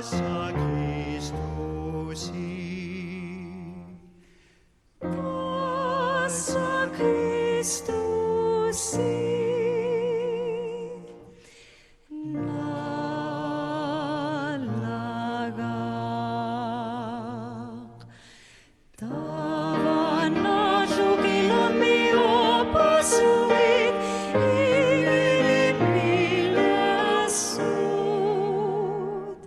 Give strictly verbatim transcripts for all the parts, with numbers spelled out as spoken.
Tassa Kristusi. Tassa Kristusi. Naalagaq. Tavanna sukilammi opasumik inilippilassut.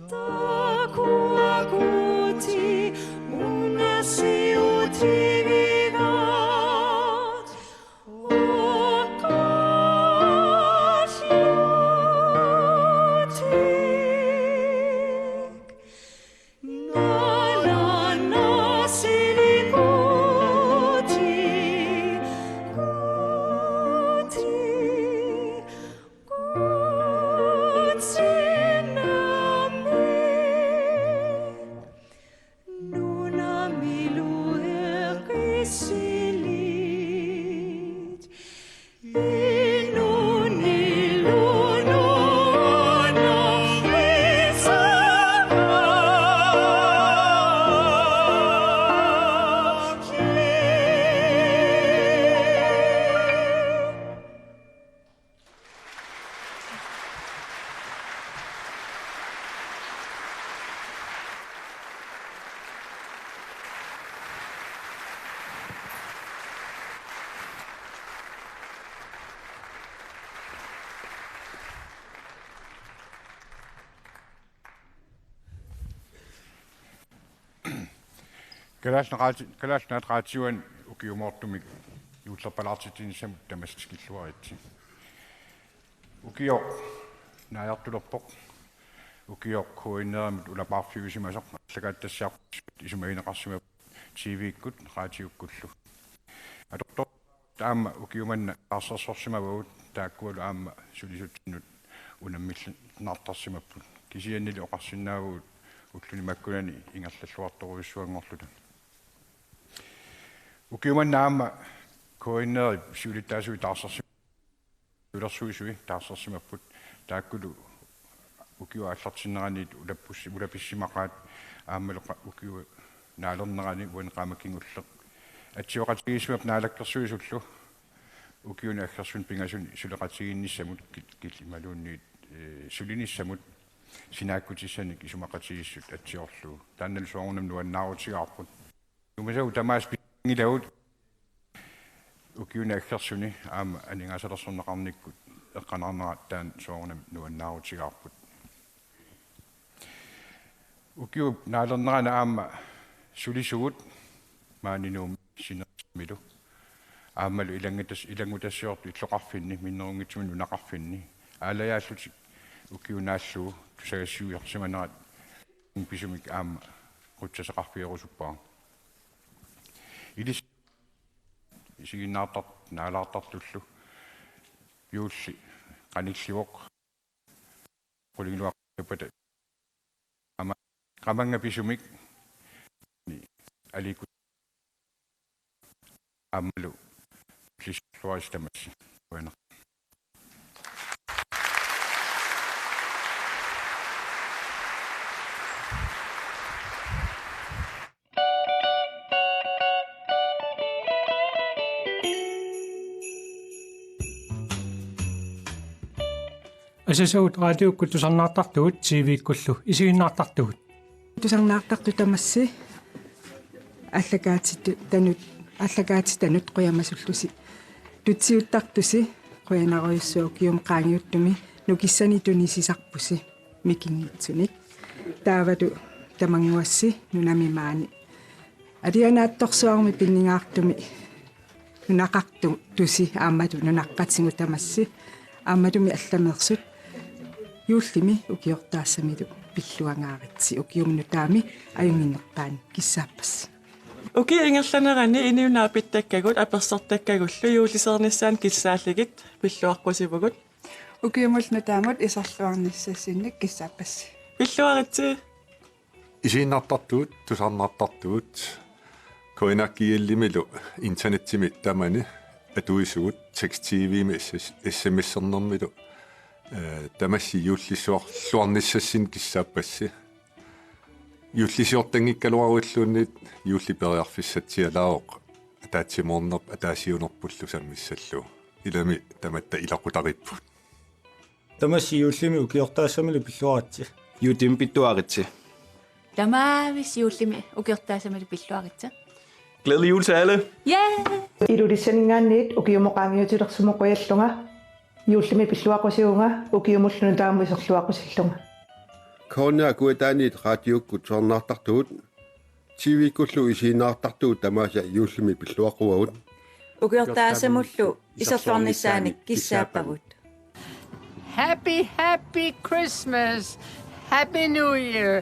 Takuakuuti unasiutivigaat. Oqallutik. Kalaallit Raati-, Kalaallit Nunaat Raatiuani ukiumoortumik juullerpalaartitsinissamut tamassi tikilluaritsi. Ukioq naajartulerpoq. Ukioq K N R-imut ulapaarfiusimasoq aallakaatitassiarput isumagineqarsimapput T V-kkut, raatiukkullu. Atortor- Taama ukiumanna taarsersorsimavagut, taakkualu aamma sulisutsinnut unammillinnartarsimapput. Kisiannili oqarsinnaavugut ulluni makkunani ingerlalluartorujussuanngorluta. Ukiumanna aamma K N R-ip siulittaasuat taarsersim-, siulersuisui taarsersimapput. Taakkulu ukiup aallartinnerani ulappus-, ulapissimaqaat aammalu qa-, ukiup naalernerani uani qaammat kingulleq. Atsioqatigiissimappat Naalakkersuisullu ukiuni aggersuni pingasuni suleqatigiinnissamut kil-, kil-, imaluunniit, eh, sulinissamut sinaakkutissanik isumaqatigiissut atsiorlugu. Taannalu soorunami nuannaarutigaarput. Umasagu tamaasa pisinngilagut ukiuni aggersuni aamma aningaasalersorneqarnikkut eqqaanarnera taanna soorunami nuannaarutigaarput. Ukiup naalernerani aamma sulisugut maani Nuummi Sinersamilu. Aammalu ilanngutas-, ilanngutassiortut illoqarfinni, minnerunngitsumik nunaqarfinni. Aalajaallutik ukiup naallugu tusagassiuiarsimanerat pisumik aamma qutsasaqarfigerusuppara. Ilis isiginnaartar-, naalaartartullu juulli qanillivoq qulingiluaqqippata ama qamannga pisumik ni aliikkut aammalu lissuarisi tamassi. Uanaq. Asasavut raatiukkut tusarnaartartugut T V-kkullu isiginnaartartugut. Tusarnaartartut tamassi aallakaatitanut, aallakaatitanut qujamasullusi. Tutsiuttartusi qujanarujussuaq ukiumi qaangiuttumi nukissanik tunisisarpusi mikinngitsunik. Taavalu tamannguassi nunami maani alianaatsorsuarmi pinningaartumi nunaqartusi aammalu nunaqqatigut tamassi aammalumi allameersut juullimi ukiortaassamillu pilluangaaritsi ukiumi nutaami ajunnginnerpaani kissaappassi. Ukiup ingerlanerani inuit naapittakkagut apersortakkagullu juulliseernissaannut kissaallugit pilluaqqusivugut. Ukiumut nutaamut iserluarnissassinnik kissaappassi. Pilluaritsi. Isiginnaartartugut, tusarnaartartugut, K N R G L-imilu internetimi tamani atuisugut, Text T V-mi S-, S M S-ernermilu Eh, tamassi juullisiorluarnissassinnik kissaappassi. Juullisiortanngikkaluaruilluunniit juulli periarfissatsialaavoq. Ataatsimoornerput ataasiunerpullu sammissallugu. Ilami tamatta ilaqutariipput. Tamassi juullimi ukiortaassamilu pilluaritsi. Juullimi pilluaritsi. Tamavissi juullimi ukiortaassamilu pilluaritsi. Glædelig jul til alle. Yeah! Ilulissaninngaanniit ukiumut qaangiutilersumut qujallunga. Juullimi pilluaqqusiuvunga, ukiumullu nutaamut iserluaqqusillunga. K N R-kut ataaniit raatiukkut tusarnaartartugut, T V-kkullu isiginnaartartugut tamaasa juullimi pilluaqquagut. Ukiortaassamullu iserluarnissaannik kissaappagut. Happy, happy Christmas. Happy New Year.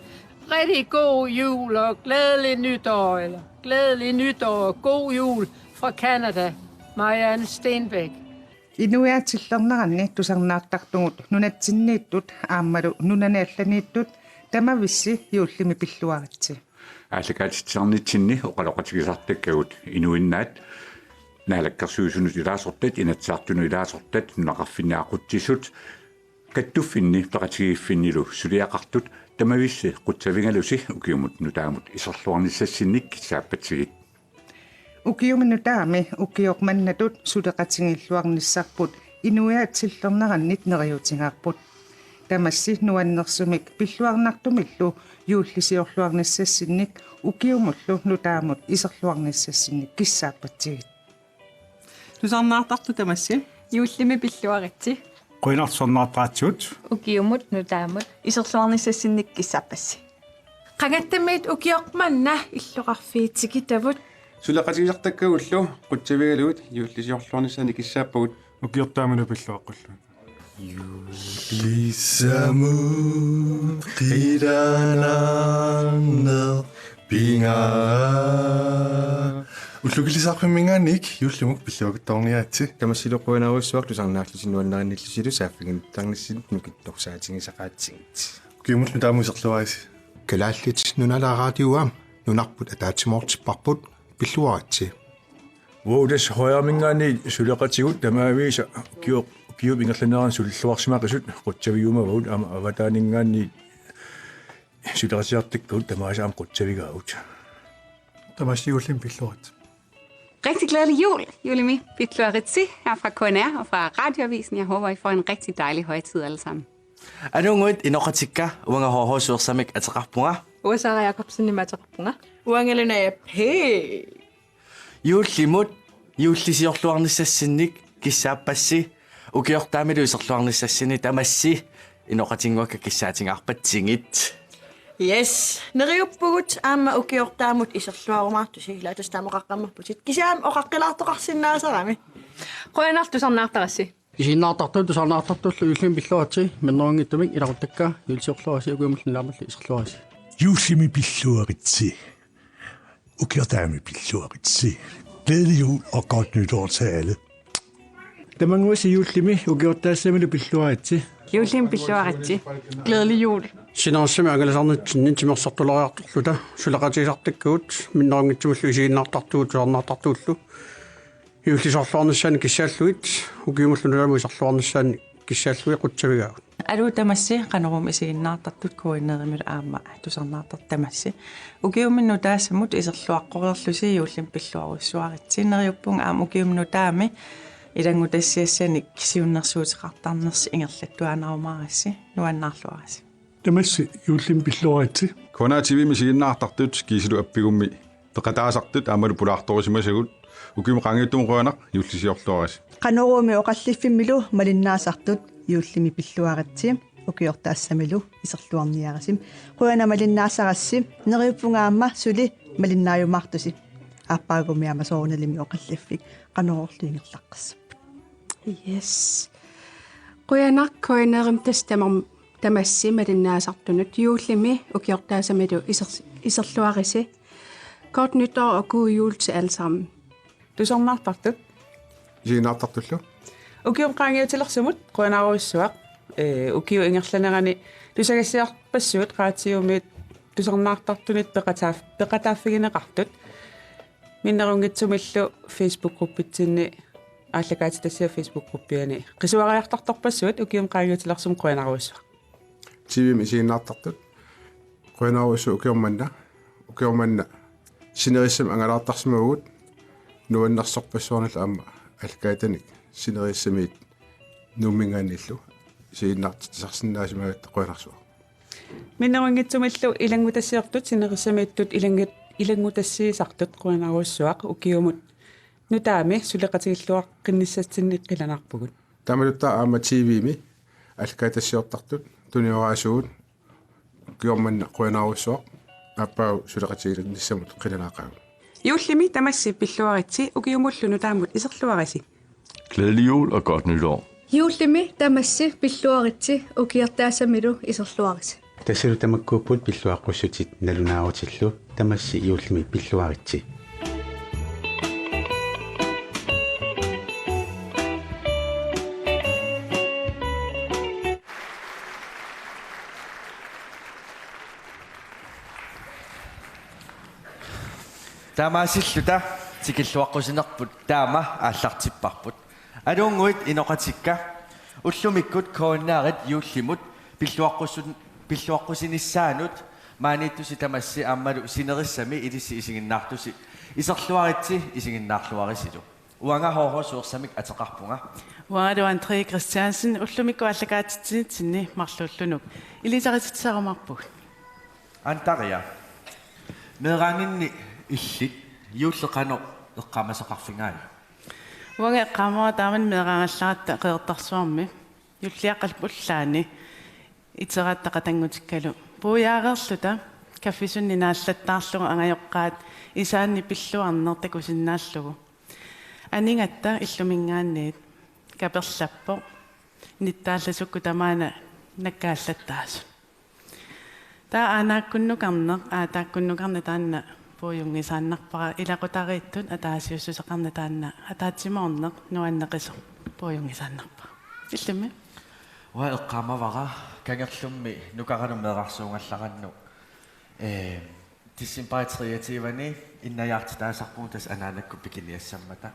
Rigtig god jul og glædelig nytår, eller glædelig nytår og god jul fra Canada. Marianne Stenbæk. Inuiaat tillerneranni tusarnaartartugut nunatsinniittut aammalu nunani allaniittut tamavissi juullimi pilluaritsi. Aallakaatitsisarnitsinni oqaloqatigisartakkagut inuinnaat Naalakkersuisunut ilaasortat, Inatsisartunut ilaasortat, nunaqarfinni aqutsisut, kattuffinni peqatigiiffinnilu suliaqartut tamavissi qutsavigalusi ukiumut nutaamut iserluarnissassinnik kissaappatsigit. Ukiumi nutaami ukioq mannatut suleqatigiilluarnissarput inuiaat tillernerannit neriuutigaarput. Tamassi nuannersumik pilluarnartumillu juullisiorluarnissassinnik ukiumullu nutaamut iserluarnissassinnik kissaappatsigit. Tusarnaartartut tamassi. Juullimi pilluaritsi. Qujanaq tusarnaartaratsigut. Ukiumut nutaamut iserluarnissassinnik kissaappassi. Qangattamiit ukioq manna illoqarfiit tikitavut. Suleqatigisartakkagullu qutsavigalugit juullisiorluarnissaannik kissaappagut. Ukiortaamilu pilluaqqullugu. Juullisamut qilanarneq pingaa. Ullukillisarfimminngaanniit juullimut pilluakkuttoorniaritsi. Tamassilu qujanarujussuaq tusarnaarlusi nuannarinnillusilu saaffiginnittarnissannut nukittorsaatigisaqaatsigit. Ukiumut nutaamut iserluarisi. Kalaallit Nunaat Raadio aamma nunarput ataatsimoortipparput, pilluaritsi. Vuodashøjaminngaanniit suleqatigut tamaavisa ukiu-, ukiup ingerlanerani sulilluarsimaqisut qutsavigiumavagut, aamma avataaninngaanniit suleqatigisartakkavut tamaasa aamma qutsavigaagut. Tamassi juullimi pilluaritsi. Rigtig glædelig jul, juullimi pilluaritsi, her fra K N R og fra Radioavisen. Jeg håber, I får en rigtig dejlig højtid alle sammen. Aluunnguit inoqatikka, uanga H H Suersamik ateqarpunga. Uanga Sara Jakobsenimik ateqarpunga. Uanga Luna P. Juullimut juullisiorluarnissassinnik kissaappassi, ukiortaamilu iserluarnissassinnik tamassi inoqatinnguakka kissaatigaarpatsigit. Yes, neriuppugut aamma ukiortaamut iserluarumaartusi, ilaa tassa taama oqaqqammerputit. Kisianni oqaqqilaartoqarsinnaasarami. Qujanaq tusarnaartarassi. Isiginnaartartut tusarnaartartullu juullimi pilluaritsi, minnerunngitsumik ilaquttakka juullisiorluarisi ukiumullu nutaamullu iserluarisi. Juullimi pilluaritsi. Ukiortaami pilluaritsi. Glædelig jul og godt nytår til alle. Tamanguassi juullimi ukiortaassamilu pilluaritsi. Juullimi pilluaritsi. Glædelig jul. Sinerissami angalasarnitsinni timersortuleriartorluta suleqatigisartakkavut minnerunngitsumillu isiginnaartartugut tusarnaartartugullu. Juullisiorluarnissaannik kissaallugit, ukiumullu nutaamut iserluarnissaannik kissaallugit qutsavigaagut. Aluu tamassi, Qanorooq isiginnaartartut K N R-imilu aamma tusarnaartartut tamassi. Ukiumut nutaassamut iserluaqqoreerlusi juullimi pilluarujussuaritsi. Neriuppunga aamma ukiumut nutaamut ilanngutassiassanik siunnersuuteqartarnersi ingerlattuaannarumaarissi, nuannaarluarisi. Tamassi juullimi pilluaritsi. K N R T V-mi isiginnaartartut kiisilu appigummi peqataasartut aammalu pulaartorisimasagut ukiumut qaangiuttumut qujanaq, juullisiorluarisi. Qanoruumi oqalliffimmilu malinnaasartut juullimi pilluaritsi, ukiortaassamilu iserluarniarisi. Qujanaq malinnaasarassi, neriuppunga aamma suli malinnaajumaartusi. Aappaagummi aamma soorunalimi oqalliffik Qanoruullu ingerlaqqissapput. Yes. Qujanaq K N R-imi tassa tamam-, tamassi malinnaasartunut juullimi ukiortaassamilu iser-, iserluarisi. Godt nytår og god jul til alle sammen. Tusarnaartartut. Isiginnaartartullu. Ukiumut qaangiutilersumut qujanarujussuaq. Ee, ukiup ingerlanerani tusagassiarpassuit raatiumiit tusarnaartartunit peqataaf-, peqataaffigineqartut. Minnerunngitsumillu Facebook-gruppitsinni aallakaatitassiaq Facebook-gruppiani qisuariartartorpassuit ukiumut qaangiutilersumut qujanarujussuaq. T V-mi isiginnaartartut qujanarujussuaq ukioq manna, ukioq manna sinerissami angalaartarsimavugut nuannersorpassuarnillu aamma aallakaatitanik sinerissamiit Nuumminngaanniillu isiginnaartitsisarsinnaasimaagatta qujanarsuaq. Minnerunngitsumillu ilanngutassiortut sinerissamiittut ilanngut-, ilanngutassiisartut qujanarujussuaq ukiumut nutaami suleqatigilluaqqinnissatsinnit qilanaarpugut. Taamaattumik aamma T V-mi aallakaatitassiortartut tunioraasagut ukioq manna qujanarujussuaq aappaagu suleqatigiinnissamut qilanaaqaagut. Juullimi tamassi pilluaritsi ukiumullu nutaamut iserluarisi. Glædelig jul og godt nytår. Juullimi tamassi pilluaritsi ukiortaasamilu iserluarisi. Tassalu tamakkuupput pilluaqqussutit nalunaarutillu tamassi juullimi pilluaritsi. Taamaasilluta tikilluaqqusinerput taama aallartipparput. Aluunnguit inoqatikka, ullumikkut K N R-it juullimut pilluaqqussun-, pilluaqqusinissaanut maaniittusi tamassi aammalu sinerissami ilissi isiginnaartusi iserluaritsi isiginnaarluarisilu. Uanga H H Suersamik ateqarpunga. Uangalu André Christiansen, ullumikkut aallakaatitsinitsinni marluullunuk. Ilisarititsisarumaarpugut. Antaria. Meeraanginni illit juulli qanoq eqqaamasaqarfigaajuk? Uanga eqqaamavara taamani meeraagallaratta Qeqertarsuarmi. Juulliaqqap ullaani iteratta qatanngutikkalu. Puujaareerluta kaffisunni naallattaarlugu angajoqqaat isaanni pilluarneq takusinnaallugu. Anigatta illuminngaanniit kaperlappoq. Nittaallasukku tamaana nakkaallattaasut. Taava aanaakkunnukarneq, aataakkunnukarneq taanna puiunngisaannarpara, ilaqutariittut ataasiussuseqarneq taanna ataatsimoorneq nuanneqisoq puiunngisaannarpara. Illimmi? Uanga eqqaamavara kangerlummi nukaranut meerarsuugallarannut. Ee, Decembarip treogtyve-ani innajaartitaasarpugut tassa anaanakkut pikiniassammata.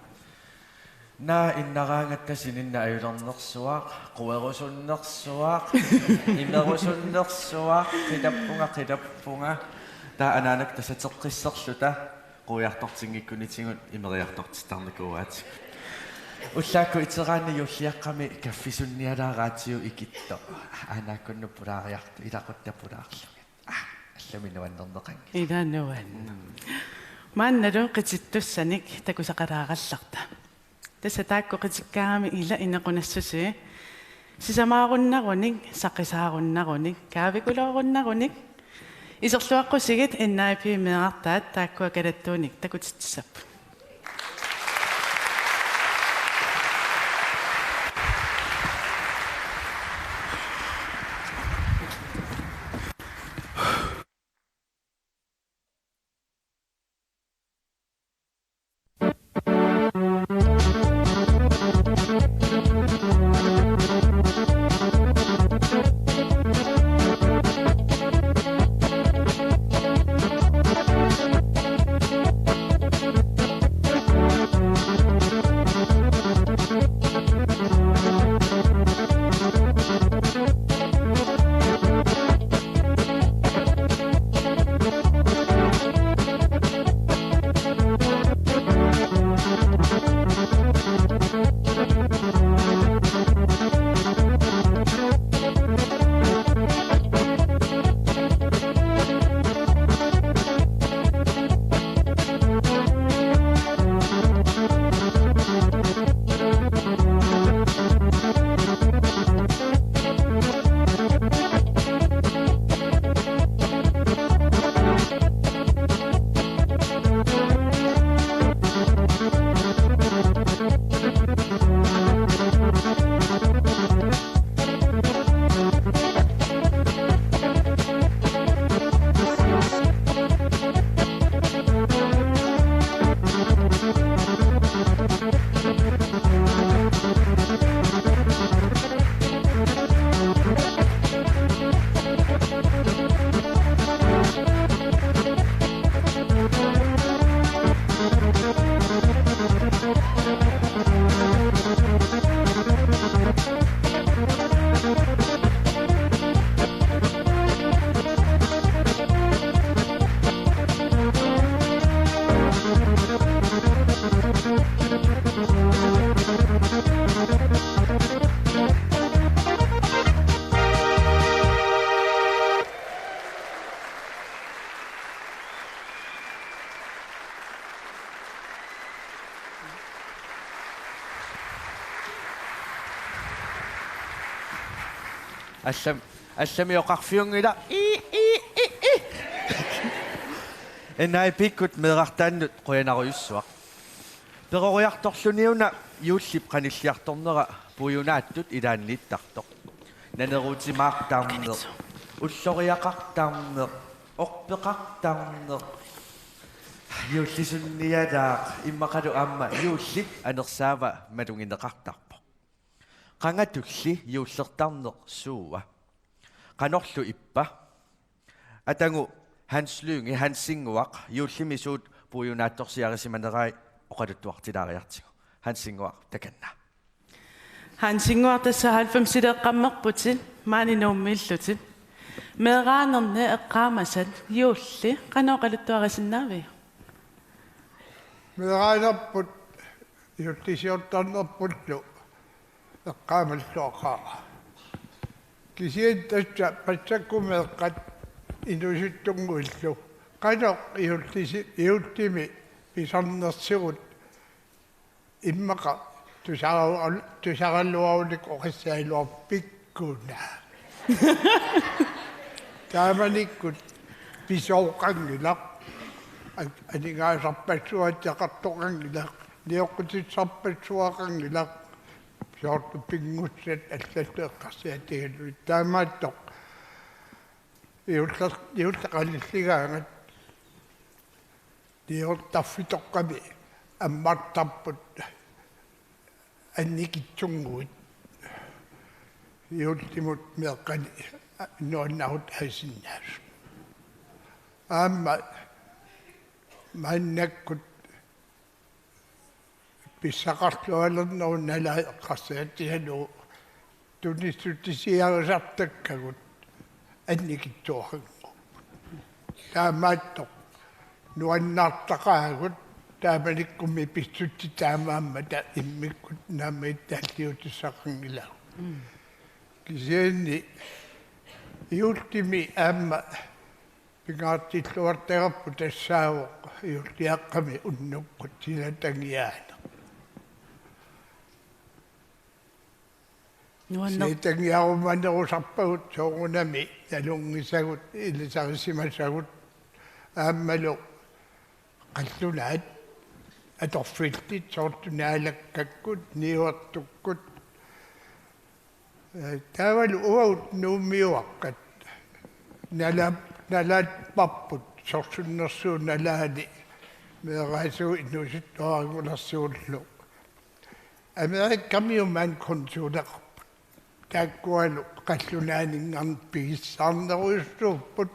Naa innaraangatta sininna ajulernersuaq, querusunnersuaq, imerusunnersuaq, qilappunga, qilappunga. Taava anaanakkut tasateqqisserluta quiartortinngikkunitigut imeriartortittarnikuuaatigut. Ullaakkut iteraanni juulliaqqami kaffisunnialaaraatigut ikittoq. Aanaakkunnut pulaariartut, ilaquttat pulaarlugit. Ah, allami nuannerneqanngilaq. Ila nuann. Mm. Maannalu qitittussanik takusaqalaarallarta. Tassa taakku qitikkaangamik ila inequnassusii. Sisamaarunnaruni, saqisaarunnarunik, kaavikuloorunnarunik. Iserluaqqusigit N I P meerartaat taakkua kalattuunik takutitsissapput. Allam-, allamioqarfiunngilaq. Ii, ii, ii, ii. N I P-kkut meerartaannut qujanarujussuaq. Peroriartorluniuna juullip qanilliartornera puiunaattut ilaanniittartoq. Naneruutimaartarneq, ulloriaqartarneq, orpeqartarneq. Juullisunnialaaq immaqalu aamma juulli anersaava malugineqartarpoq. Qangatulli juullertarneq suua? Qanorlu ippa? Atagu Hans Lynge Hansinnguaq juullimi suut puiunaattorsiarisimanerai oqaluttuartilaariartigu. Hansinnguaq takanna. Hansinnguaq tassa halvfemsileeqqammerputit, maani Nuummiillutit. Meeraanerni eqqaamasat juulli qanoq oqaluttuarisinnaaviuk? Meeraanerput juullisiortarnerpullu eqqaamalluaqaara. Kisianni tassa massakkut meeqqat inuusuttunnguillu qanoq juullisi-, juullimi pisarnersugut immaqa tusaralu-, tusaraluarunik oqassagaluarput pikkuna. Taamanikkut pisooqanngilaq. An-, aningaasarpassuaqartoqanngilaq. Nioqqutissarpassuaqanngilaq. Soorlu pinngussat allallu eqqarsaatigalugit. Taamaattoq juulleq-, juulleq qanilligaangat niuertarfitoqqami ammartarput annikitsunnguit juullimut meeqqani nuannarut aasinnaasut. Aamma maannakkut pissaqarlualernerup nalaani eqqarsaatigalugu tunissutisiarisartakkagut annikitsuarannguupput. Taamaattoq nuannaartaqaagut taamanikkummi pissutsit taamaammata immikkut naammagittaalliutissaqanngilagut. Mm. Kisianni juullimi aamma pingaartilluartagarput tassaavoq juulliaqqami unnukkut silatangiaaneq. Nuanneq-. Silatangiarumanerusarpagut soorunami nalunngisagut, ilisarisimasagut, aammalu qallunaat atorfillit soorlu Naalakkakkut, niuertukkut. Ee, taavalu uagut Nuummiuaqqat nala-, nalaapparput sorsunnersuup nalaani meeraasugut inuusuttuaranngulersugullu. Amerikamiut maani konsuleqarput. Taakkualu qallunaaninngaanniit pigissaarnerujussuupput.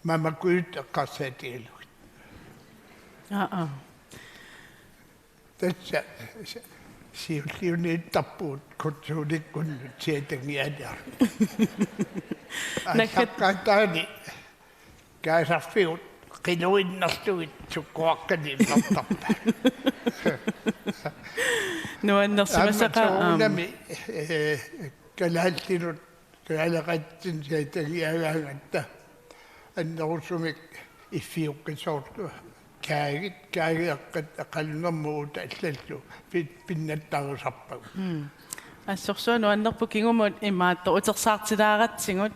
Mamakujut eqqarsaatigalugit. Aa, aa. Tassa si-, siulliunniittarpugut konsulikkunnut silatangiaaniarluta. Nakkat- Aallaqqaataani kaasarfigut qinuinnarlugit sukkuaqqani immertarpaat. Nuannersimasaqaaq, aamma aam. Soorunami, ee, kalaallinut, kalaaleqatsinnut silatangiagaangatta annerusumik iffiukkat soorlu kaagit, kaageeqqat, aqalunnermut allallu pi-, pinnattarisarpagut. Mm. Assorsuaq nuannerpoq, kingumut imaattoq utersaartilaaratsigut.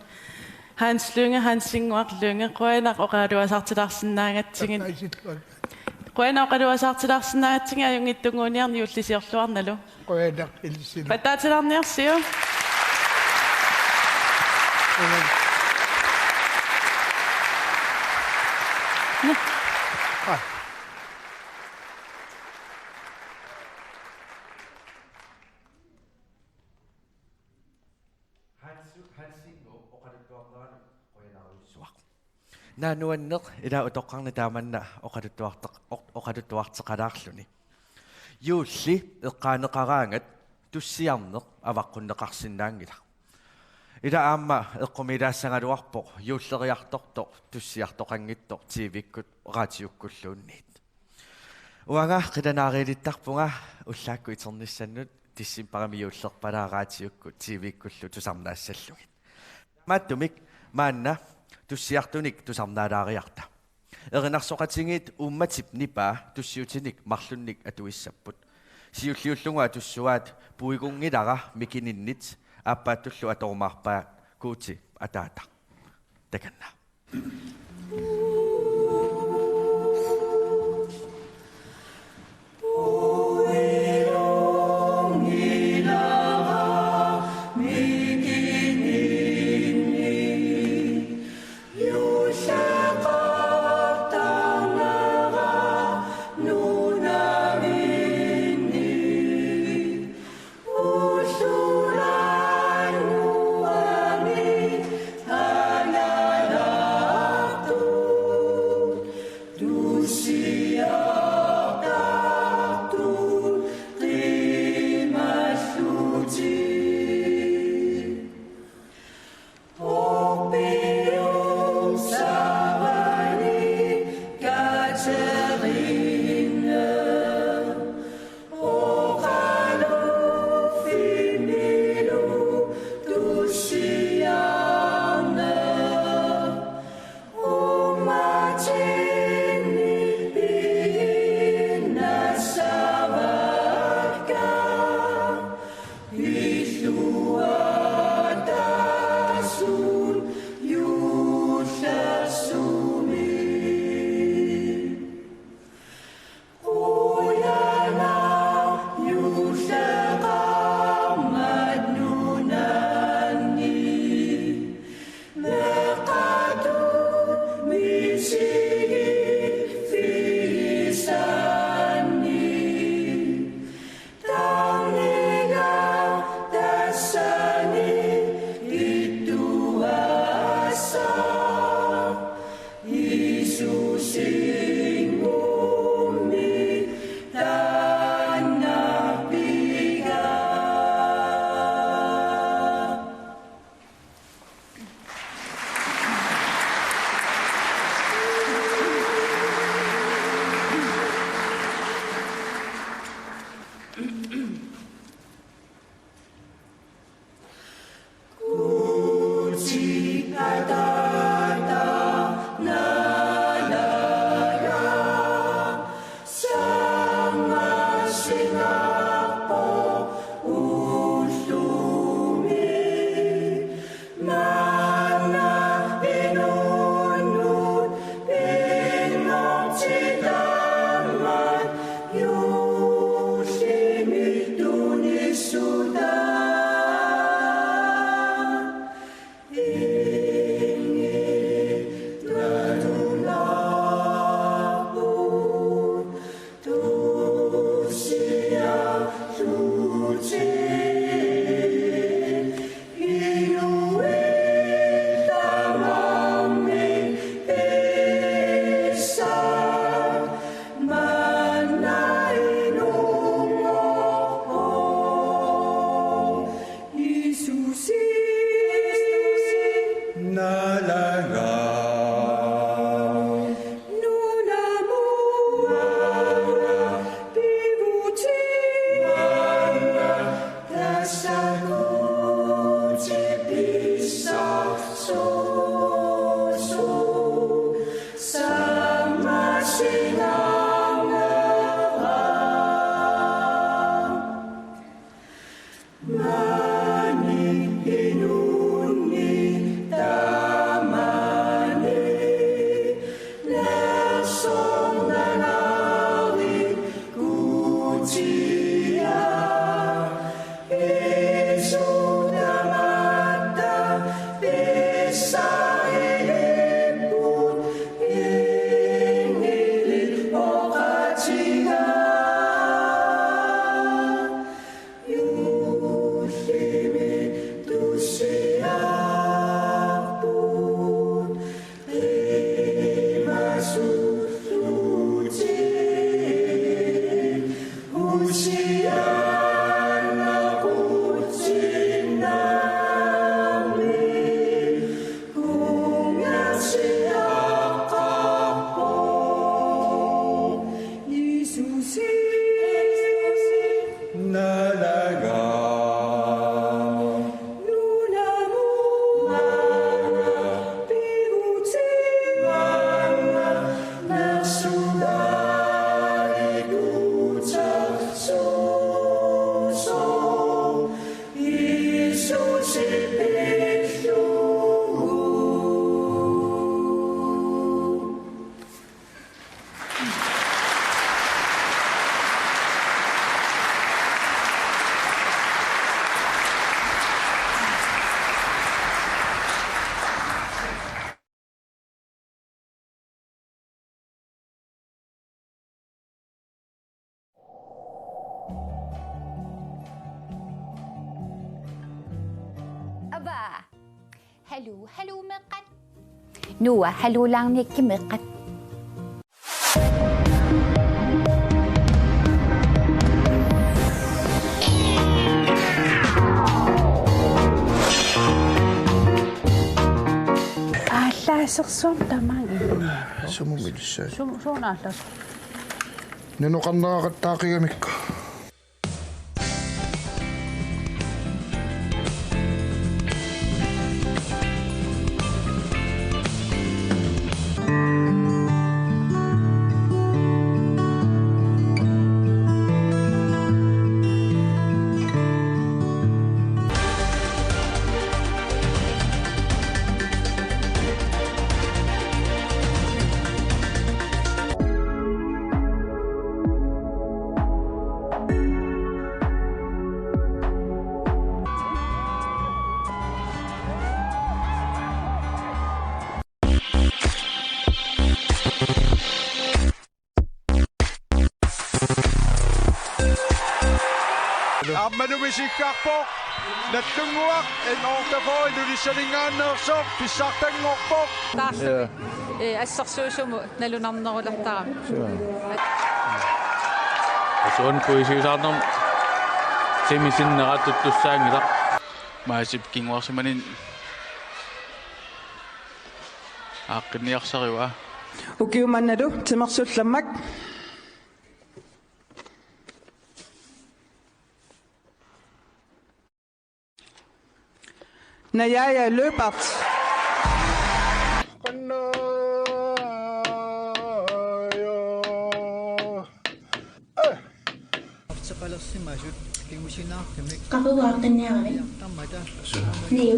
Hans Lynge Hansinnguaq Lynge, qujanaq oqaluasaartilaarsinnaagatsigit. Takuuk. Qujanaq oqaluasaartilaarsinnaagatsigit, ajunngitsunnguuniarneq juullisiorluarnalu. Qujanaq ilissilu. Pattaatilaarniarsiuk. Qujanaq. Nå. Aa. Hansu-, Hansinnguup oqaluttuarneranut qujanarujussuaq. Naa, nuanneq, ila utoqqarni taamanna oqaluttuarteq-, oq-, oqaluttuarteqalaarluni. Juulli eqqaaneqaraangat tussiarneq avaqqunneqarsinnaanngilaq. Ila aamma eqqumiilaassagaluarpoq juulleriartortoq tussiartoqanngitsoq T V-kkut raatiukkulluunniit. Uanga qilanaariilittarpunga ullaakkut iternissannut decembarimi juullerpalaaq raatiukkut T V-kkullu tusarnaassallugit. Taamaattumik maanna tussiartunik tusarnaalaariarta. Erinarsoqatigiit uummatip nipaa tussiutinik marlunnik atuissapput. Siulliullugu atussuaat puigunngilara mikininnit, aappaattullu atorumaarpaa: Guuti Ataata, takanna. Haluu, haluu meeqqat. Noah, haluulaarniakkit meeqqat. Aallaasersuarmik tamaanga. Sumumilissai. Sum-, suuna aallaasersuaq. Nunuqarneraqattaaqigamikku. Aammalu misikkarpoq. Nallunnguaq N otteogfyrre Ilulissaninngaanneersoq pissartanngorpoq. Taarlugit. Ja. Ee, assersuut sumut nalunarnerulertarami. Suu. Asuun puisiusaarnermut timi sinnera tuttussaanngilaq. Maasip kinguarsimaninni aaqqinniarsarivaa. Ukiumannalu timersullammak. Najaja Løbert. Qaqugu aaqqinniaravit? Niu.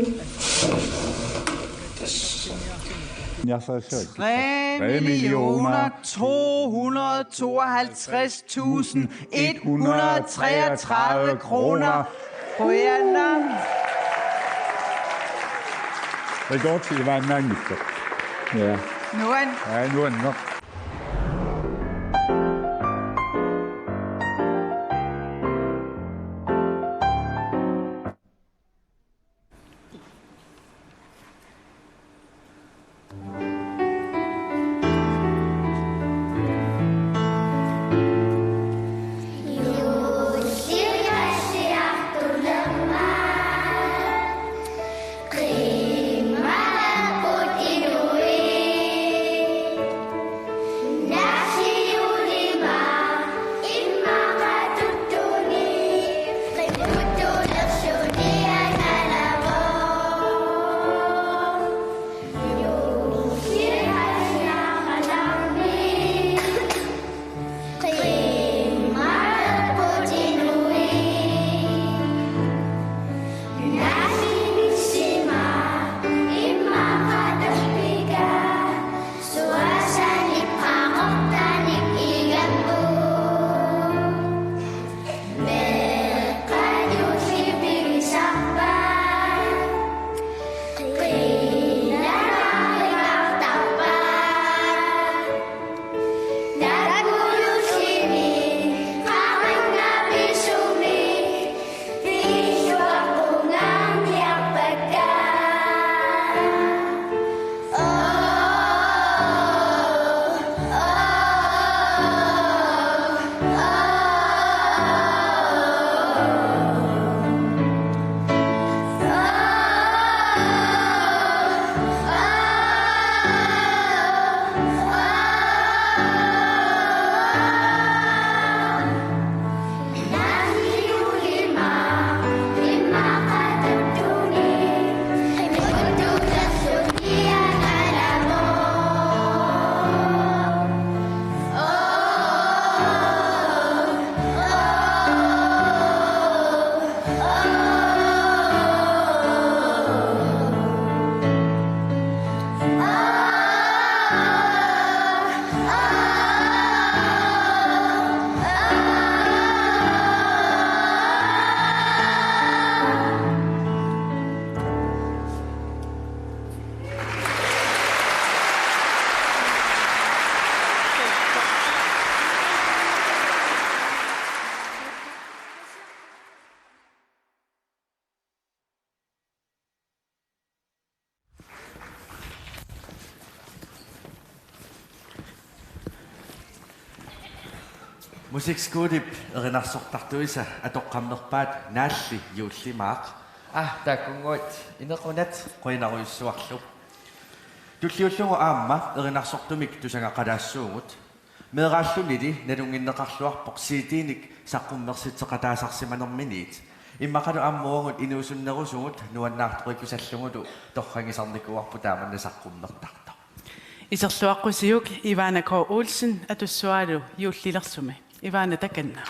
Tre millioner to hundrede tooghalvtreds tusind et hundrede treogtredive kroner. Qujanaq. Rekord i vaannanngitsoq. Ja. Nuan. Ja, nuan nok. Musikskolip erinarsortartuisa atoqqammerpaat Naalli juullimaaq. Ah, taakkunnguit inequnat, qujanarujussuarlu. Tulliullugu aamma erinarsortumik tusagaqalaassuugut. Meeraallunili nalunnginneqarluarpoq C D-nik saqqummersitseqataasarsimanerminiit. Immaqalu aamma uagut inuusunnerusugut nuannaartorikkusallugulu torragisarnikuuarput taamanna saqqummertartoq. Iserluaqqusiuk Ivana K. Olsen atussuaalu juullilersumi. Ivana, takanna.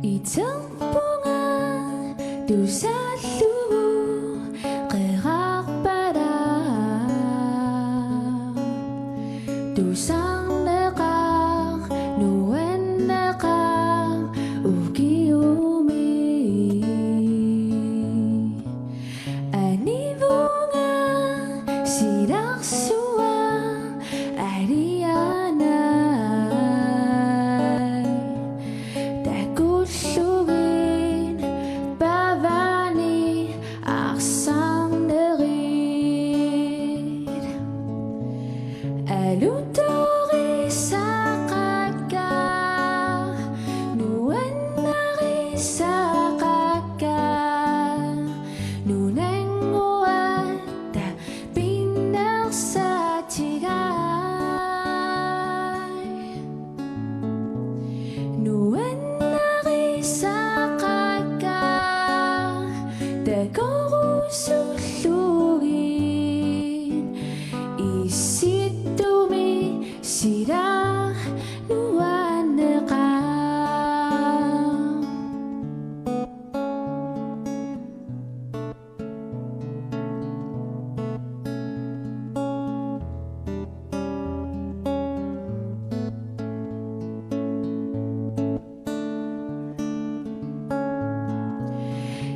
Iterpunga tusaallugu qerarpara. Tusarneqar, nuanneqar, ukiumi. Anivunga silarsuaq alianai. Takullugit pavani arsarnerit. Alutorisaqakka, nuannarisaqakka, nunannguatta pinnersaatigait. Nuannarisaqakka, takorusullugit, issittumi sila nuanneqaaq.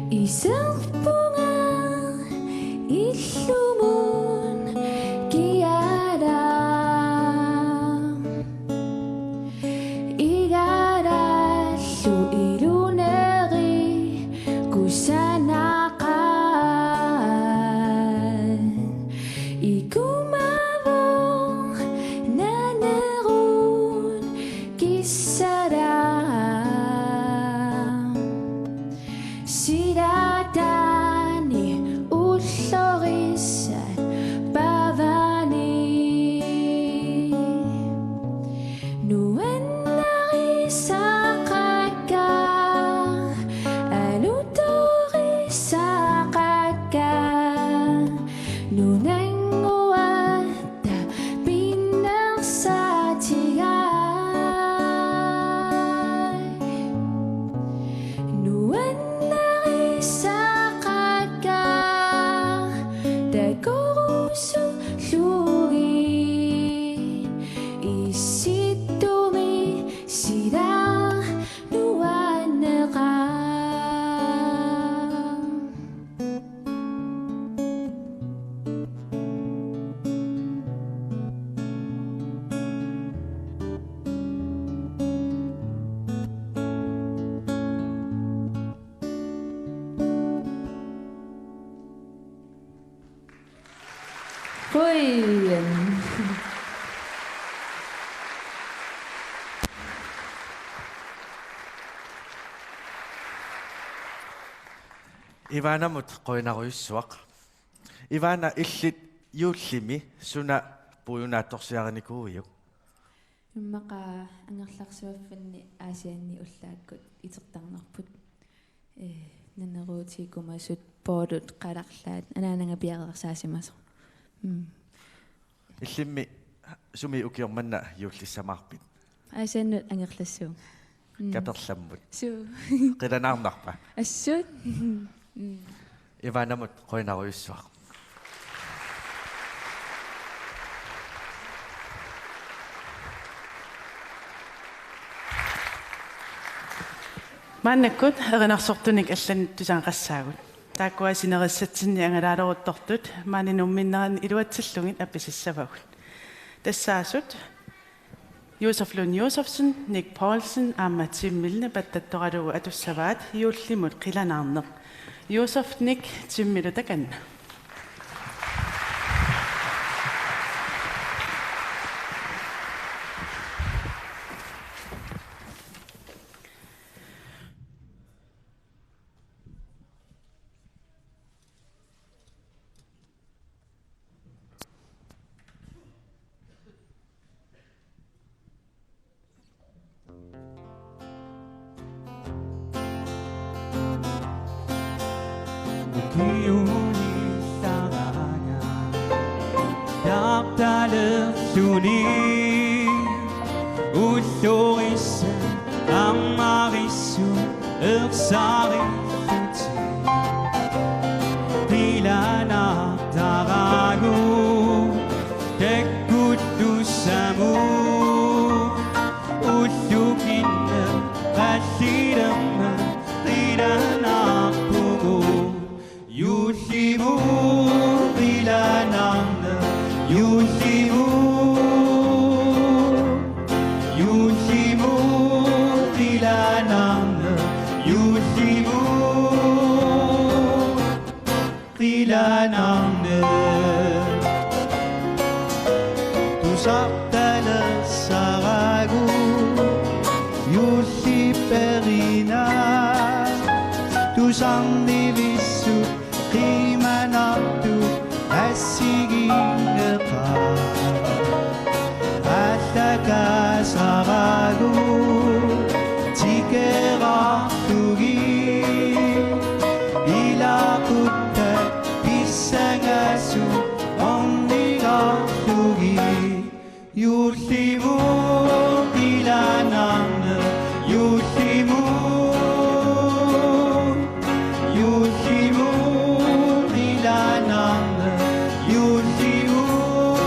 Iserpunga illumut kiara. Igarallu iluneri kusanaqaat. Ikumavoq nanerut kissara. Silataani ullorissat pavani. Nuannarisaqakka, alutorisaqakka, nunannguatta pinnersaatigai. Nuannarisaqakka, takorusullugit, issittumi sila nuanneqaaq. Qujan. Ivanamut qujanarujussuaq. Ivana, illit juullimi suna puiunaatsorsiarinikuuiuk? Immaqa angerlarsuaffinni Aasianni ullaakkut itertarnerput. Ee, naneruutit ikumasut, poolut, qalarlaat, anaanaga piareersaasimasoq. Mm. Illimmi sumi ukioq manna juullissamaarpit? Aasiannut angerlassuunga. Mm. Kaperlammut. Suu. Qilanaarnarpa? Assut. Mm. Ivanamut qujanarujussuaq. Maannakkut erinarsortunik allanut tusagaqassaagut. Taakkua sinerissatsinni angalaaleruttortut maani Nuummiinnerani iluatsillugit appisassavagut. Tassaasut Josef Lund Josefsen, Nick Poulsen aamma Tim Milne pattattoralugu atussavaat Juullimut qilanaarneq. Josef, Nick, Timmilu takanna. Ukiuni saranga taartalerluni ullorissat ammarissut ersarillutik. Qilanaartaraanni takkuttussamut ullukinneq qallilermat qilanaarpugut. Juullimut qilanaarneq, juullimut, juullimut qilanaarneq, juullimut qilanaarneq. Tusartalersaaraagut juullip perinaa, tusarnivissut qiimanartut assigiinneqaaq. Aallakaasaraagut tikeraartugit, ilaquttat pissangasut ornigarlugit. Juullimut qilanaarneq, juullimut, juullimut qilanaarneq, juullimut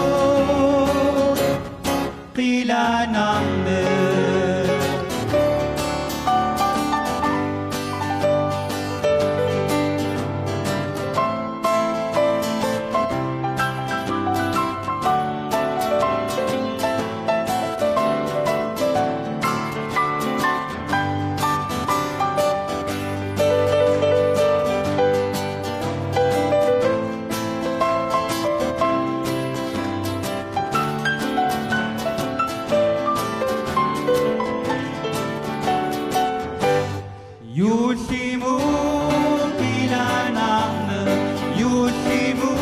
qilanaarneq. Juullimut qilanaarneq, juullimut,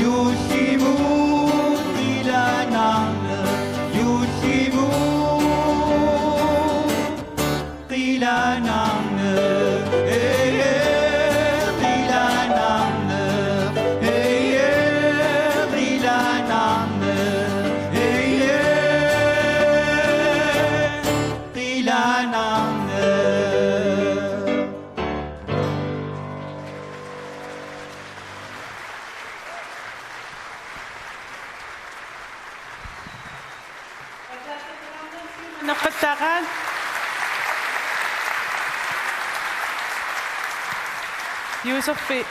juullimut qilanaarneq, juullimut qilanaarneq, ee, qilanaarneq, ee, qilanaarneq, ee, qilanaarneq. Naqqattaaqaat. Juuserfi,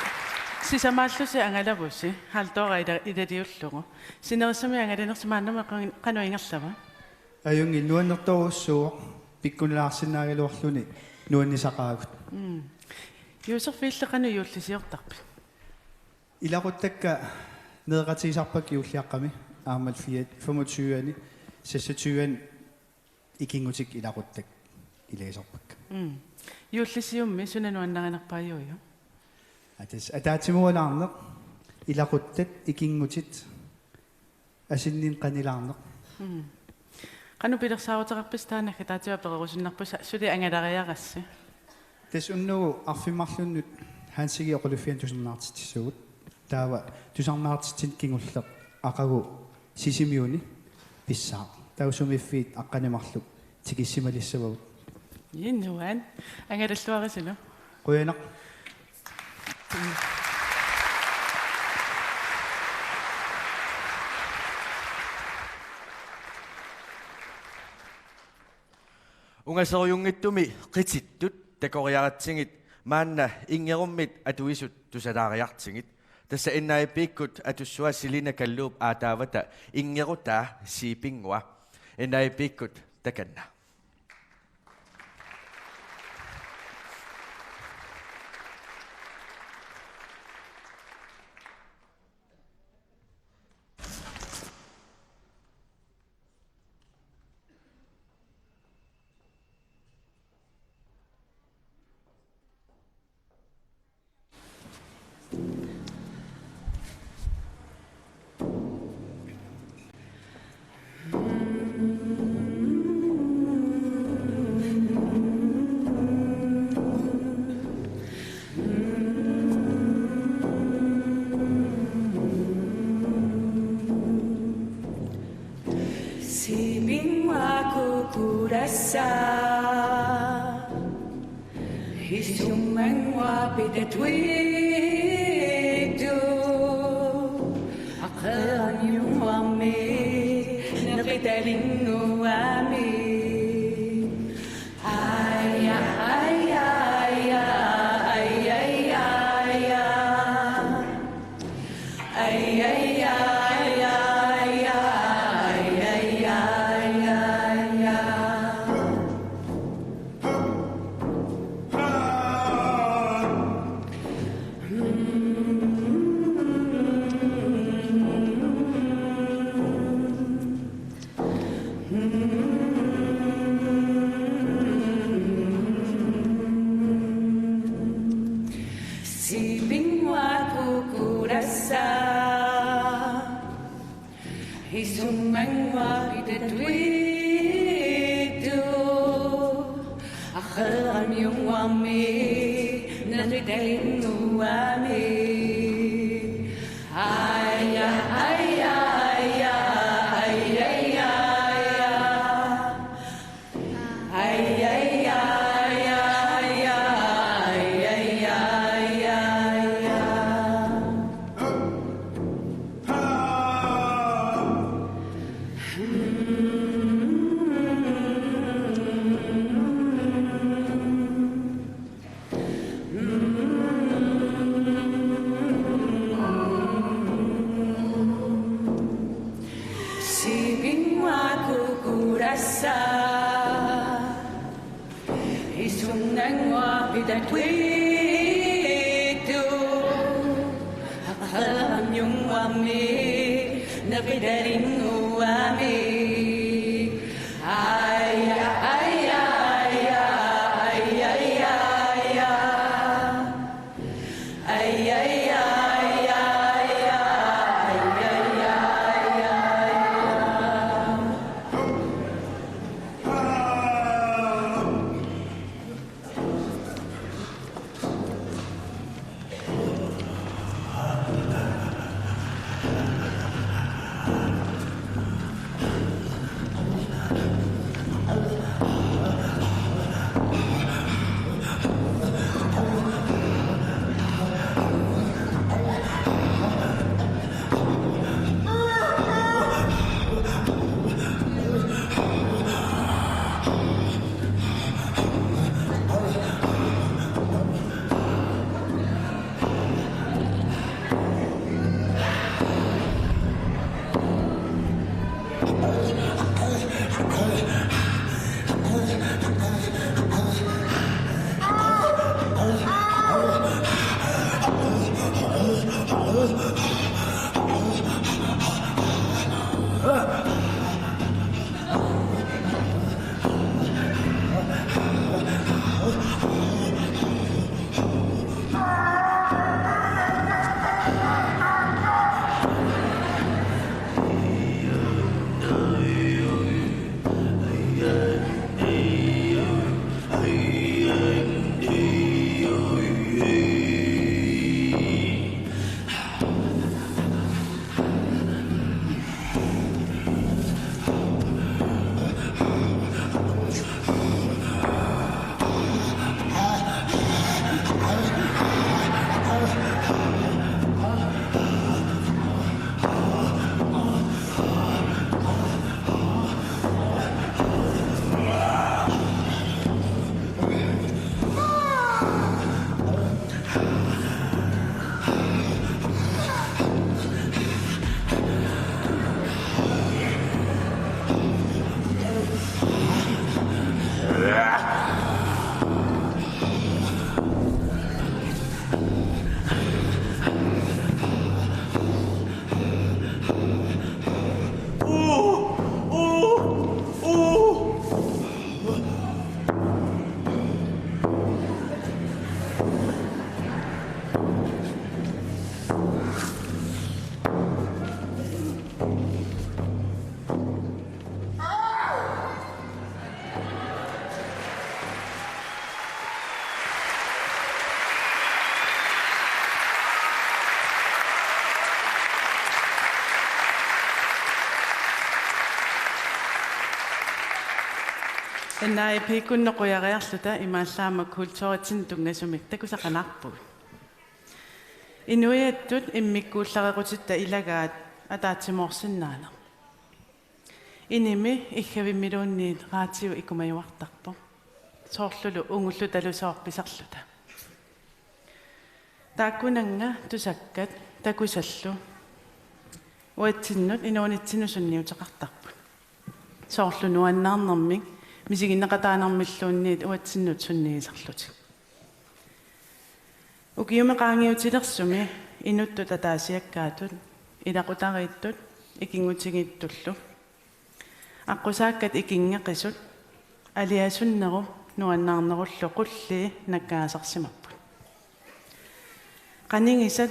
sisamaallusi angalavusi, Halldora ila-, ilaliullugu. Sinerissami angalanersi maannamut qan-, qanoq ingerlava? Ajunngilaq, nuannertorujussuuvoq, pikkunalaarsinnaagaluarluni nuannisaqaagut. Mm. Juuserfi, illit qanoq juullisiortarpit? Ilaquttakka nereqatigisarpakka juulliaqqami, aammalu fiat-, femogtyve-ani, seksogtyve-ani ikinngutikka ilaquttakka ilagisarpakka. Mm. Juullisiummi suna nuannarinerpaajuujuk? Aa, tassa ataatsimoolaarneq, ilaquttat, ikinngutit, asinninneq qanilaarneq. Mm. Qanoq pilersaaruteqarpisi taanna, naggataatima pererusunnarpusi, suli angalariarassi? Tassa unnugu arfineq-marlunnut Hansigi oqaluffiani tusarnaartitsissuugut. Taava tusarnaartitsineq kingulleq aqagu Sisimiuni pissaaq. tausumiiffiit aqqaneq-marluk tikissimalissavarput. Innuan. Angalalluarisilu. Qujanaq. Ungasorujunngitsumi qitittut takoriaratsigit maanna Inngerummit atuisut tusalaariartigit. Tassa N I P-kkut atussua Selina Kalluup aataavata Inngerutaa Siipinngua. N I P-kkut takanna. Siipinngua kukurassaa. Isumanngua pitatuittut. Aqeramiunnguarmi neqitalinnguami. Aja, aja, aja, aja, aja. Siipinngua kukurassaa. Isumanngua pitatuittut. Aqeramiunnguarmi neqitalinnguami. Aja, aja, aja, aja, aja, aja. Aja, aja, aja, aja, aja, aja, aja. Siipinngua kukurassaa. Isumanngua pitatuittut. Aqeramiunnguami neqitalinnguami. Aja, aja, aja, aja, aja, aja. Aja, aja, aja, aja, aja, aja, aja. N R I P-kkunnut qujariarluta imaallaat aamma kulturitsinnut tunngasumik takusaqalaarpugut. Inuiattut immikkuullarequtitta ilagaat ataatsimoorsinnaaneq. Inimi iggavimmiluunniit raatiu ikumajuartarpoq. Soorlulu ungullutalu soorlu pisarluta. Taakkunannga tusakkat takusallu uatsinnut inuunitsinnut sunniuteqartarput. Soorlu nuannaarnermik misiginneqataanermilluunniit uatsinnut sunniisarlutik. Ukiumi qaangiutilersumi inuttut ataasiakkaatut, ilaqutariittut, ikinngutigiittullu. Aqqusaakkat ikinngeqisut, aliasunnerup nuannaarnerullu qullii nakkaasarsimapput. Qanigisat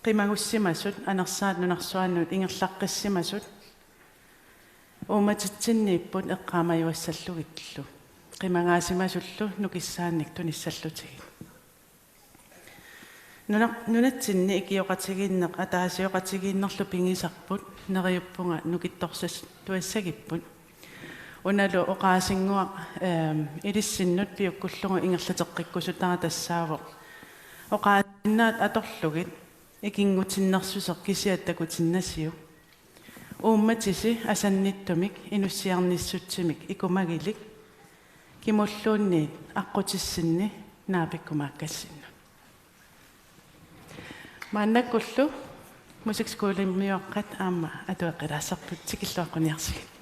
qimagussimasut, anersaat nunarsuanut ingerlaqqissimasut, uummatitsinniipput eqqaamajuassallugillu, qimagaasimasullu nukissaannik tunissallutigit. Nuna-, nunatsinni ikioqatigiinneq ataasioqatigiinnerlu pigisarput, neriuppunga nukittorsassagipput. Unalu oqaasinnguaq, ehm, ilissinnut piukkullugu ingerlateqqikkusutara tassaavoq oqaasinnaat atorlugit ikinngutinnersuseq kisiat takutinnasiuk. Uummatisi asannittumik inussiarnissutsimik ikumagilik, kimulluunniit aqqutissinni naapikkumaakkassinnut. Maannakkullu musikskolemioqqat aamma atueqqilaassappat, tikilluaqquniarsigit.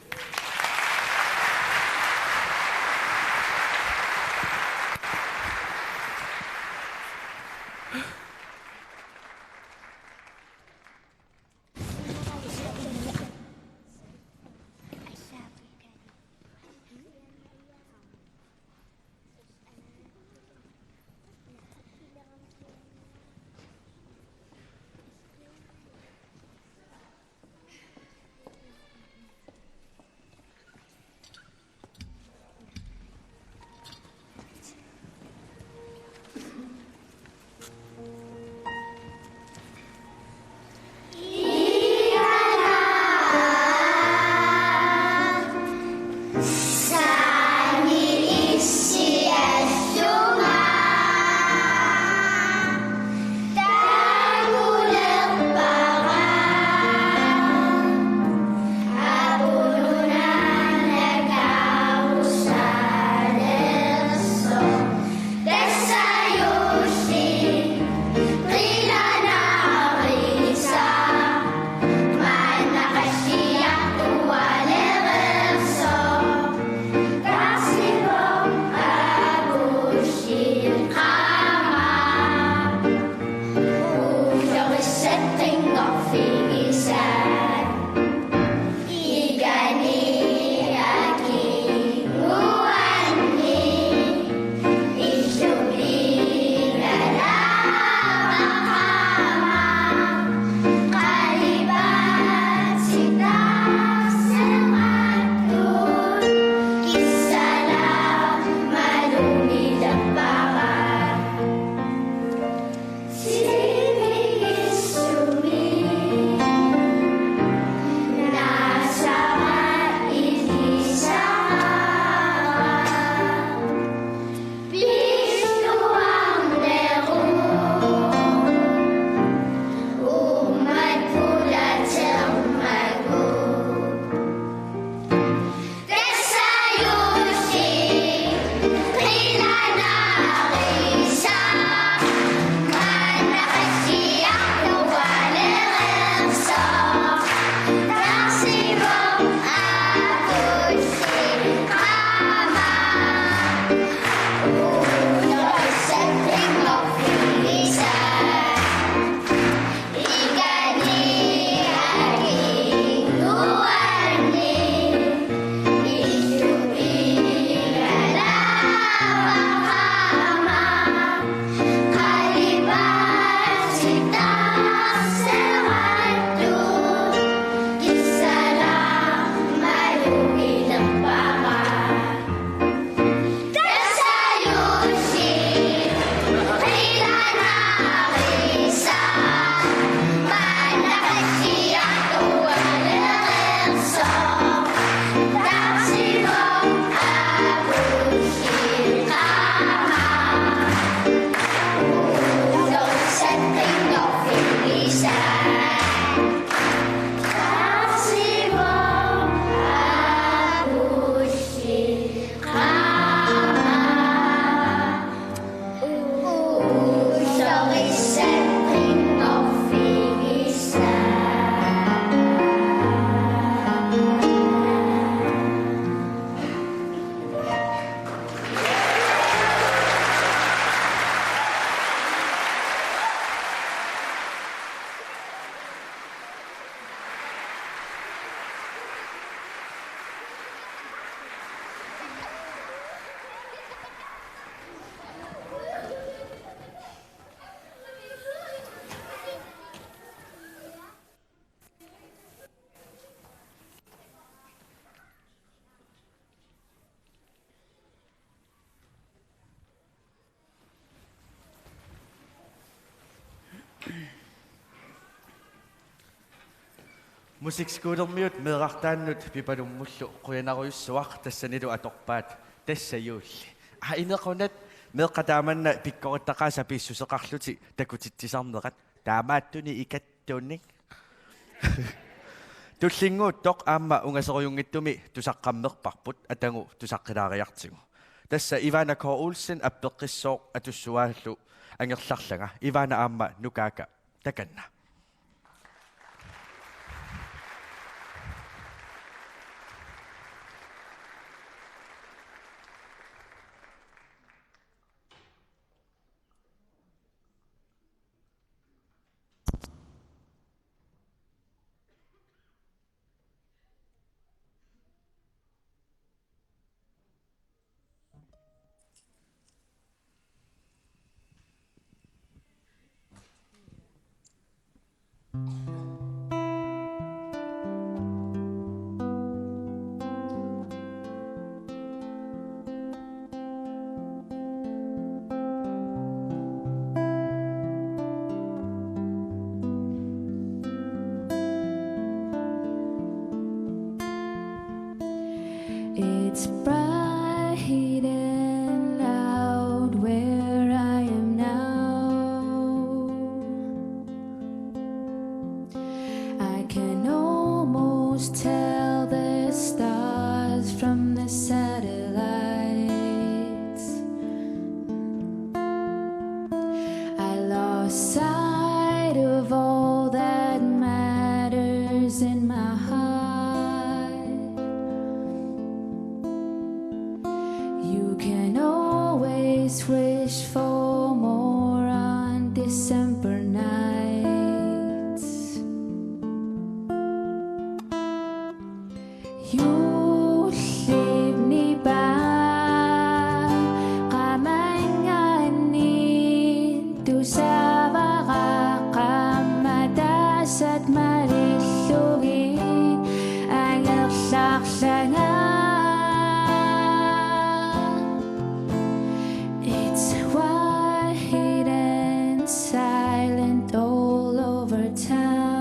Musikskolermiut meerartaannut Pipalummullu qujanarujussuaq, tassanilu atorpaat: Tassa juulli. Aa, inequnat, meeqqat taamanna pikkorittaqaasa pissuseqarlutik takutitsisarnerat. Taamaattunik ikattunik. Tullinnguuttoq aamma ungaserujunngitsumi tusaqqammerparput, atagu tusaqqilaariartigu. Tassa Ivana K. Olsen appeqqissooq atussuaallu angerlarlanga. Ivana aamma Nukaaka, takanna. It's bright and loud where I am now. I can almost tell the stars from the satellites. I lost sight of all that matters in my heart. You can always wish for more on December nights. Juullip nipaa qamanganniit tusaavara qaammataassat malillugit angerlarlanga. It's white and silent all over town.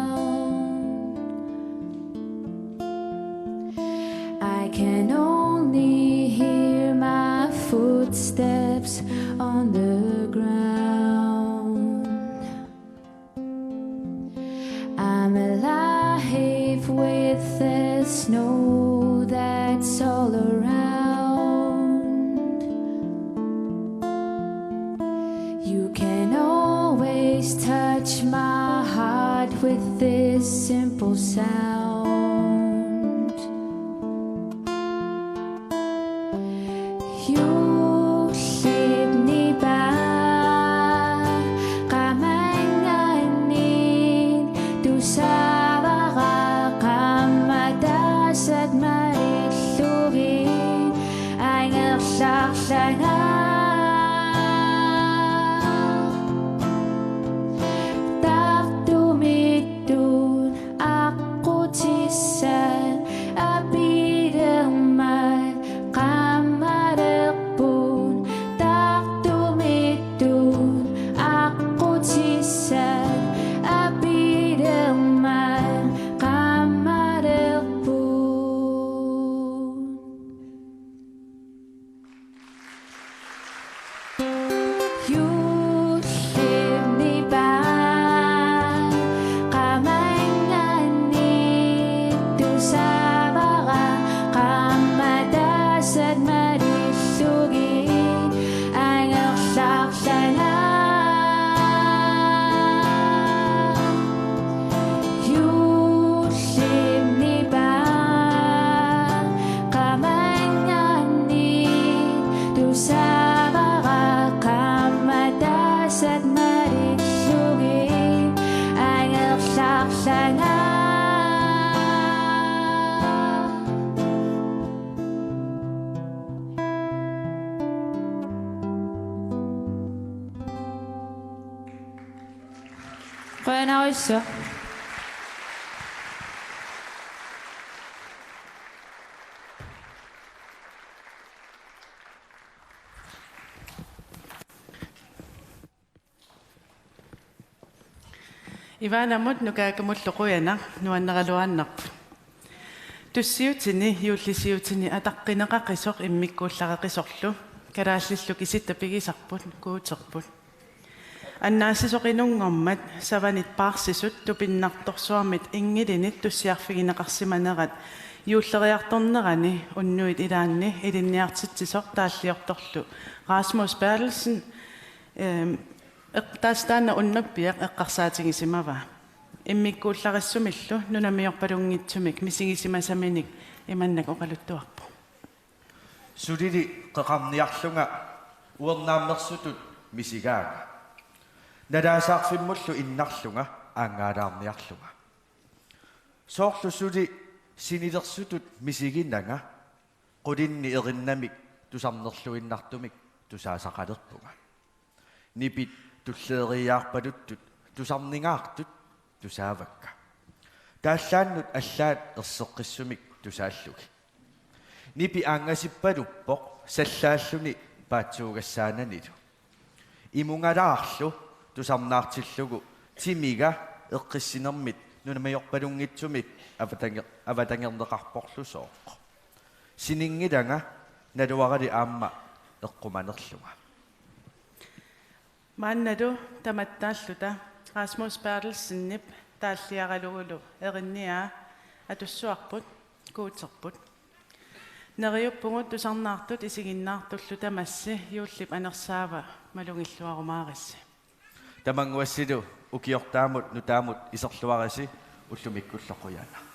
I can only hear my footsteps on the ground. I'm alive with the snow that's all around. You can always touch my heart with this simple sound. Juullip nipaa qamanganniit tusaavara qaammataassat malillugit angerlarlanga. Tartumiittut aqqutissat apilermat qaammalerput. Tartumiittut aqqutissat apilermat qaammalerput. Juullip nipaa qamanganniit tusaavara qaammataassat malillugit angerlarlanga. Juullip nipaa qamanganniit tusaavara qaammataassat malillugit angerlarlanga. Qujanarujussuaq. Ivaanamut Nukaakamullu qujanaq, nuanneraluaannarput. Tussiutini juullisiutini ataqqineqaqisoq immikkuullareqisorlu kalaallillu kisitta pigisarput Guuterput. Annaassisoqinunngormat savanit paarsisut tupinnartorsuarmit inngilinit tussiarfigineqarsimanerat juulleriartornerani unnuit ilaanni ilinniartitsisoq taalliortorlu Rasmus Berthelsen, ehm, eq-, taasitaanna unnuppiaq eqqarsaatigisimavaa. Immikkuullarissumillu nunamiorpalunngitsumik misigisimasaminik imannak oqaluttuarpoq. Sulili qeqarniarlunga uernaammersutut misigaanga. Nalaasaarfimmullu innarlunga aanngaalaarniarlunga. Soorlu suli sinilersutut misiginanga qulinni erinnamik tusarnerluinnartumik tusaasaqalerpunga. Nipit tulleeriiaarpaluttut tusarningaartut tusaavakka. Taallaannut allaat erseqqissumik tusaallugit. Nipi aangasippaluppoq sallaalluni paatsuugassaananilu. Imungalaarlu tusarnaartillugu timiga eqqissinermit nunamiorpalunngitsumit avatanger-, avatangerneqarporlusooq. Sininngilanga naluarali aamma eqqumanerlunga. Maannalu tamattaalluta Rasmus Berthelsenip taalliaralugulu erinniaa atussuarput Guuterput. Neriuppugut tusarnaartut isiginnaartullu tamassi juullip anersaava malugilluarumaarissi. Tamannguassilu ukiortaamut nutaamut iserluarisi ullumikkullu qujanaq.